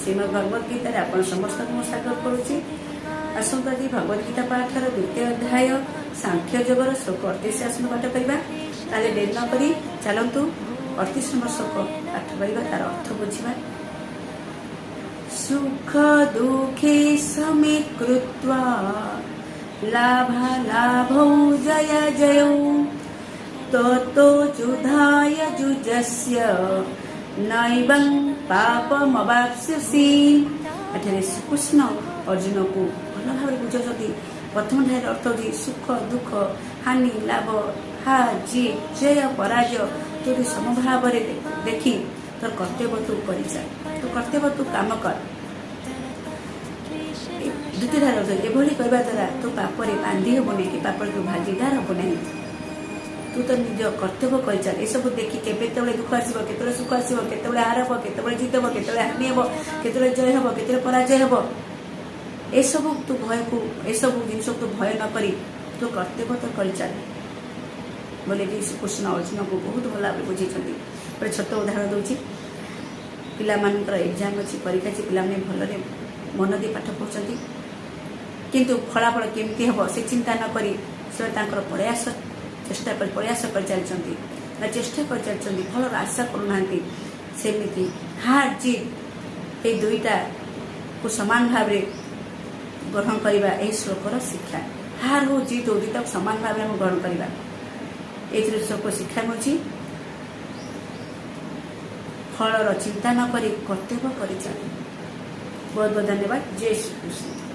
ଶ୍ରୀମଦ୍ ଭଗବତ ଗୀତାରେ ଆପଣ ସମସ୍ତଙ୍କୁ ମୁଁ ସ୍ୱାଗତ କରୁଛି। ଆସନ୍ତୁ, ଆଜି ଭଗବତ ଗୀତା ପାଠର ଦ୍ୱିତୀୟ ଅଧ୍ୟାୟ ସାଂଖ୍ୟ ଯୋଗର ଶ୍ଲୋକ 38 ଆସନ୍ତୁ ପାଠ କରିବା। ତାହେଲେ ଡେରି ନ କରି ଚାଲନ୍ତୁ, 38 ନମ୍ବର ଶ୍ଲୋକ ପାଠ କରିବା, ତାର ଅର୍ଥ ବୁଝିବା। ସୁଖ ଦୁଃଖେ ସମେ କୃତ୍ୱା ଲାଭାଲାଭୌ ଜୟାଜୟୌ ତତୋ ଯୁଦ୍ଧାୟ ଯୁଝସ୍ୱ ନୈବଂ ପାପମବାପ୍ସ୍ୟସି। ଏଠାରେ ଶ୍ରୀକୃଷ୍ଣ ଅର୍ଜୁନକୁ ଭଲ ଭାବରେ ବୁଝାଉଛନ୍ତି। ପ୍ରଥମ ଧାଡ଼ିର ଅର୍ଥ ହେଉଛି, ସୁଖ ଦୁଃଖ, ହାନି ଲାଭ, ହାର ଜିତ, ଜୟ ପରାଜୟ ତୁ ସମଭାବରେ ଦେଖି ତୋର କର୍ତ୍ତବ୍ୟ ତୁ କରିଚାଲ, ତୋ କର୍ତ୍ତବ୍ୟ ତୁ କାମ କର। ଦ୍ୱିତୀୟ ଧାର ଅର୍ଥ, ଏଭଳି କରିବା ଦ୍ୱାରା ତୁ ପାପରେ ବାନ୍ଧି ହେବୁ ନାହିଁ କି ପାପରେ ତୁ ଭାଗିଦାର ହେବୁ ନାହିଁ। ତୁ ତ ନିଜ କର୍ତ୍ତବ୍ୟ କରିଚାଲ। ଏସବୁ ଦେଖି କେତେବେଳେ ଦୁଃଖ ଆସିବ, କେତେବେଳେ ସୁଖ ଆସିବ, କେତେବେଳେ ହାର ହେବ, କେତେବେଳେ ଜିତ ହେବ, କେତେବେଳେ ହାନି ହେବ, କେତେବେଳେ ଜୟ ହେବ, କେତେବେଳେ ପରାଜୟ ହେବ, ଏସବୁ ତୁ ଭୟକୁ, ଏସବୁ ଜିନିଷକୁ ତୁ ଭୟ ନ କରି ତୁ କର୍ତ୍ତବ୍ୟ ତ କରିଚାଲ ବୋଲି ଏଠି ଶ୍ରୀକୃଷ୍ଣ ଅର୍ଜୁନକୁ ବହୁତ ଭଲ ଭାବରେ ବୁଝେଇଛନ୍ତି। ଗୋଟେ ଛୋଟ ଉଦାହରଣ ଦେଉଛି। ପିଲାମାନଙ୍କର ଏକ୍ଜାମ୍ ଅଛି, ପରୀକ୍ଷା ଅଛି। ପିଲାମାନେ ଭଲରେ ମନ ଦେଇ ପାଠ ପଢ଼ୁଛନ୍ତି, କିନ୍ତୁ ଫଳାଫଳ କେମିତି ହେବ ସେ ଚିନ୍ତା ନ କରି ସେମାନେ ତାଙ୍କର ପ୍ରୟାସ ଚେଷ୍ଟା କରି ପ୍ରୟାସ କରିଚାଲିଛନ୍ତି ନା, ଚେଷ୍ଟା କରିଚାଲିଛନ୍ତି, ଫଳର ଆଶା କରୁନାହାନ୍ତି। ସେମିତି ହାର ଜିତ୍ ଏଇ ଦୁଇଟାକୁ ସମାନ ଭାବରେ ଗ୍ରହଣ କରିବା ଏହି ଶ୍ଲୋକର ଶିକ୍ଷା। ହାର ହଉ, ଜିତ୍ ହଉ, ଦୁଇଟାକୁ ସମାନ ଭାବରେ ଆମେ ଗ୍ରହଣ କରିବା। ଏଥିରେ ଶ୍ଲୋକ ଶିକ୍ଷା ମିଳୁଛି, ଫଳର ଚିନ୍ତା ନ କରି କର୍ତ୍ତବ୍ୟ କରିଚାଲ। ବହୁତ ବହୁତ ଧନ୍ୟବାଦ। ଜୟ ଶ୍ରୀକୃଷ୍ଣ।